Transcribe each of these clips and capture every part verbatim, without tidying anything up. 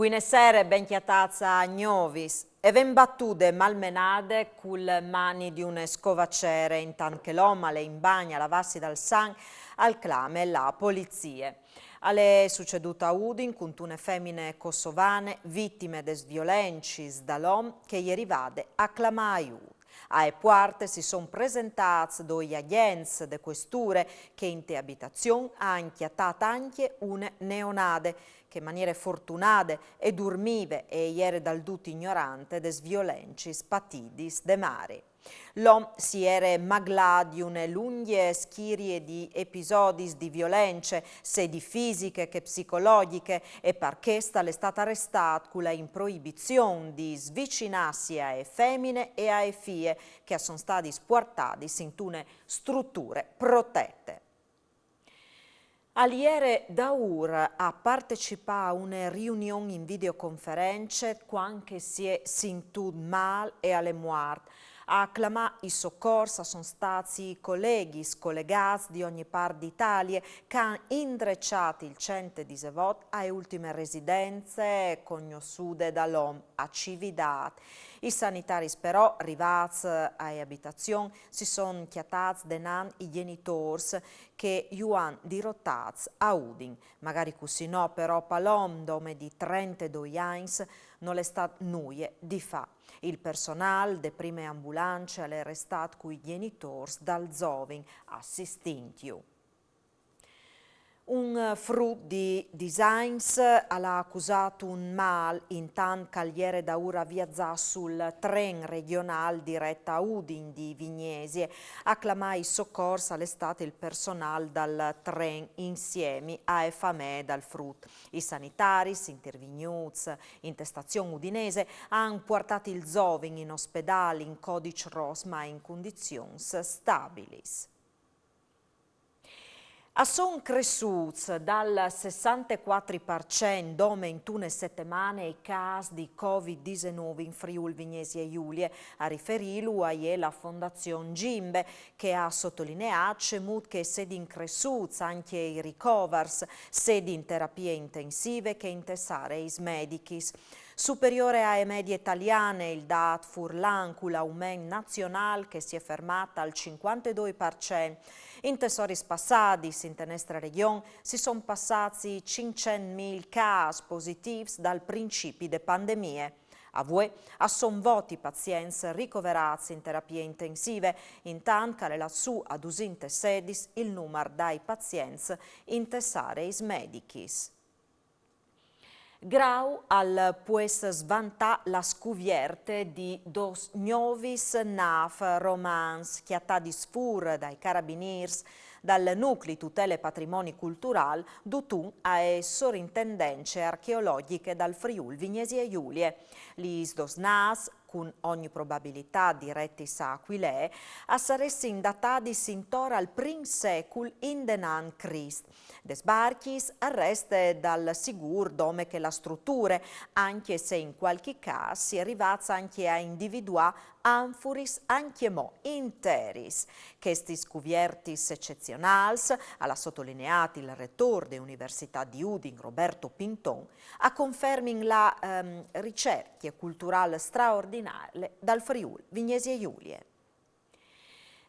Buine sere, ben cjatâts a Gnovis. E ven batude malmenade cul mani di une scovacere, intant che l'om al è in bagn a lavâsi dal sanc, al clame la polizie. Al è sucedût a Udin cuntune femine kosovane, vitime des violencis dal om che e je rivade a clamâ aiût. Ae puarte si son presentâts doi agjents de cuesture che inte abitazion a àn cjatât ancje une neonade, che in maniere fortunade e durmive e e jere dal dut ignorante des violencis patidis de mari. L'om si jere maglât di une lungje schirie di episodis di violence, sedi fisiche che psicologjiche, e par chest al è stât arestât cu la improibizion di svicinâsi ae femine e ae fie, che a son stadis puartadis intune struture protete. Al jere daûr a partecipâ a une riunion in videoconference cuant che si è sintût mâl e al è muart. A clamâ i socors a son stâts i coleghis, colegâts di ogni part di Italie, che a àn indreçât il cent e disevot ae ultime residence cognossude dal om a Cividât. I sanitaris però, rivâts ae abitazion, si son cjatâts denant i gjenitôrs che ju àn dirotâts a Udin. Magari cussì no, però pal om, dome di trentedoi agns, nol è stât nuie di fâ. Il personâl de prime ambulance al è restât cui gjenitôrs dal zovin, assistintju. Un frut di dîs agns al à acusât un mâl intant che al jere daûr a viazâ sul tren regjonâl diret a Udin di Vignesie. A clamâ i socors al è stât il personâl dal tren insiemi ae famee dal frut. I sanitaris, intervignûts inte stazion udinese, a àn puartât il zovin in ospedâl in codiç ros, ma in cundizions stabilis. A son cressûts dal sessantecuatri par cent dome intune setemane i câs di Covid disenûf in Friûl Vignesie Julie. A riferîlu e je la Fondazion Gimbe, che e à sotolineât cemût che a sedin cressûts ancje i ricovars, sedi in terapie intensive che intes areis medichis. Superiôr ae medie italiane il dât furlan, cul aument nazionâl che si è fermât al cincuantedoi par cent. Intes oris passadis, inte nestre regjon, si son passâts i cinccent mil câs positîfs dal principi de pandemie. A vuê a son vot i pazients ricoverâts in terapie intensive, intant che al è lât sù a dusinte sedis il numar dai pazients intes areis medichis. Grau al pues svantâ la scuvierte di dôs gnovis nâfs romans cjatadis fûr dai carabinîrs dal nucli tutele patrimoni culturâl dutun ae sorintendence archeologjiche dal Friûl Vignesie Julie. Lis dôs nâfs, cun ogni probabilitât diretis a Aquilee, a saressin datadis intor al prin secul indenant Crist. Des barcjis al reste dal sigûr dome che la struture, ancje se in cualchi câs si è rivâts ancje a individuâ anfuris ancjemò interis. Chestis scuviertis ecezionâls, al à sotolineât il retôr de Universitât di Udin Roberto Pinton, a confermin la, ehm, ricercje culturâl straordinale dal Friûl Vignesie Julie.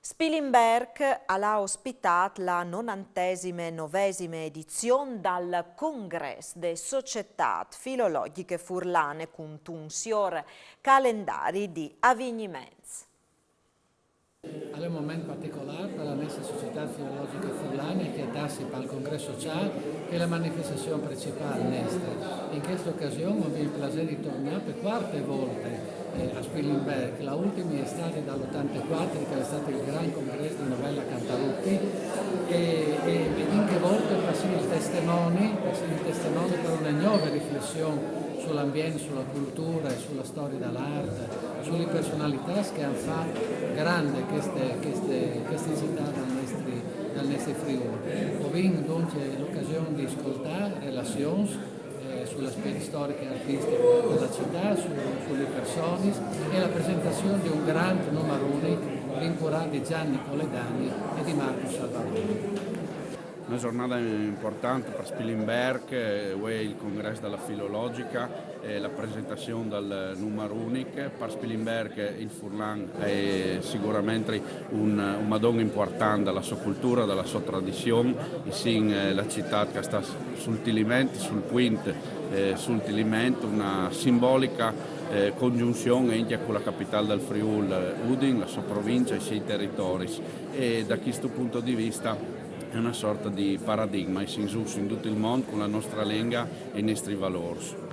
Spilimberc al à ospitât la nonantesime novesime edizion dal Congrès de Societât Filologjiche Furlane cuntun siôr calendari di avigniments. Al è un moment particolâr par la nestre Societât Filologjiche Furlane cjatâsi pal Congrès Sociâl, che e je la manifestazion principâl nestre. In cheste ocasion o vin il plasê di tornâ pe cuarte volte, eh, a Spilimberc. La ultime e je stade dal otantecuatri, che al è stât il grant congrès di Novella Cantalupi, e, e, e di chê volte o sin il testemoni, o sin il testemoni par une gnove riflession sul ambient, su la culture e su la storie da la art, su lis personalitâts che a àn fat grande cheste, cheste, cheste citât dal nestri, dal nestri Friûl. O vin duncje la ocasion di scoltâ relazions, eh, sul aspiet storic e artistic da la citât, su, su lis personis e la presentazion di un grant numar unic, vin curât di Gianni Poledani e di Marcus Salvaroni. Una giornada importante per Spilimberc, eh, uè il congrès della filologica, eh, la presentazione del numero unic. Per Spilimberc il furlan è sicuramente un, un madon important della sua cultura, della sua tradizione, e sin, eh, la città che sta sul Tiliment, sul Quint, eh, sul Tiliment, una simbolica, eh, congiunzione anche con la capitale del Friul, eh, Udin, la sua provincia e i suoi territori. E da questo punto di vista è una sorta di paradigma, e si insussa in tutto il mondo con la nostra lingua e i nostri valori.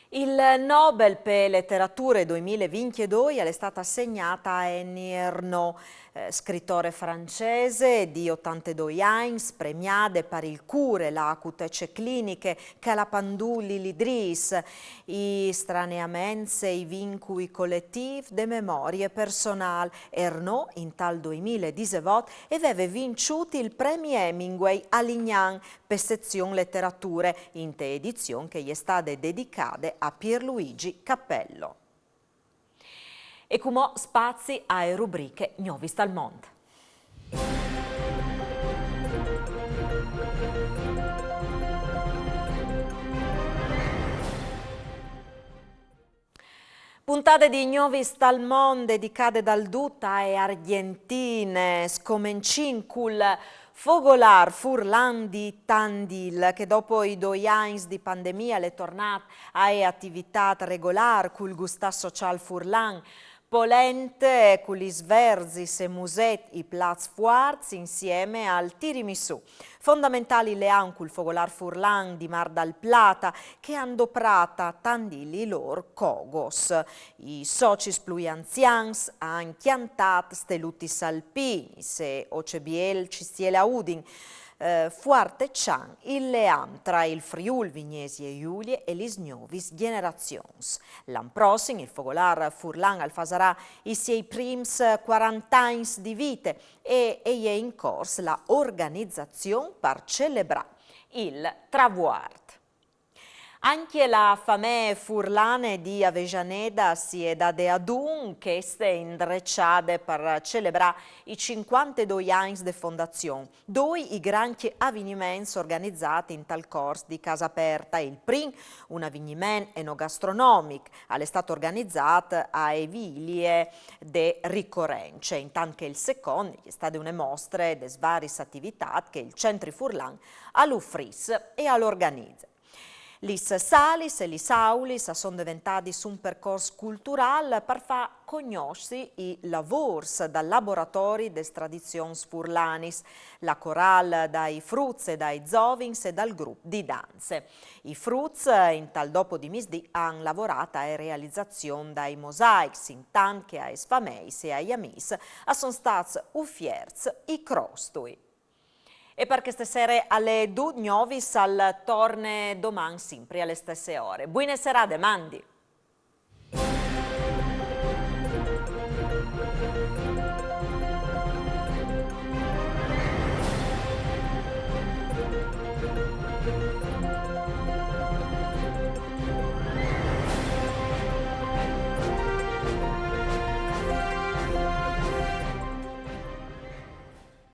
Il Nobel per letteratura duemilavintidue è stato assegnato a Annie Ernaux, eh, scrittore francese di ottantadue anni, premiata per il cure, la acutece cliniche, che la panduli lidris, i straneamenze, i vincui collettivi de memorie personal. Ernaux, in tal duemiladisevot, aveva vinciuto il premio Hemingway a Lignan per sezione letterature, in te edizione che gli è state dedicate a Pierluigi Cappello. E cumò spazi a rubriche Gnovis dal Mond. Puntate di Gnovis dal Mond dedicate dal dut a e Argentine, scomencin cul Fogolar Furlan di Tandil, che dopo i doi agns di pandemia l'è tornat a e attività regular cul gustà social furlan, polente cu lis verzis e muset i plats fuarts insieme al tiramisù. Fondamentali le an cul Fogolar Furlan di Mar dal Plata, che han doprata Tandil i lor cogos. I socis plui anzians han chiantat stelutis alpinis e oce biel cistiel a Udin, eh, fuarte cian il leam tra il Friul Vignesie Julie e lis gnovis generazions. L'an prossim il Fogolar Furlan al fasarà i siei prims quaranta agns di vite e, e i è in cors la organizazion par celebrà il travuart. Anche la famee furlane di Avellaneda si è dade adun, cheste indreciade par celebrà i cinquantedoi agns de fondazion. Doi i grancj aviniments organizat in tal cors di Casa Aperta. Il prim, un aviniment enogastronomic, al è stat organizat a e vilie de ricorence, intant che il secont è stade une mostre des variis ativitâts che il Centri Furlan al ufrìs e al organize. Lis salis e lis aulis a son deventadis un percors cultural par fâ cognossi i lavôrs dal laboratori des tradizions furlanis, la coral dai fruts e dai zovins e dal grup di danze. I fruts, in tal dopo di misdì, han lavorât ae realizazion dai mosaics, intant che aes fameis e ai amîs a son stâts ufierts i crostui. E par cheste sere al è dut, Gnovis al torne doman simpri a le stesse ore. Buine serade, mandi!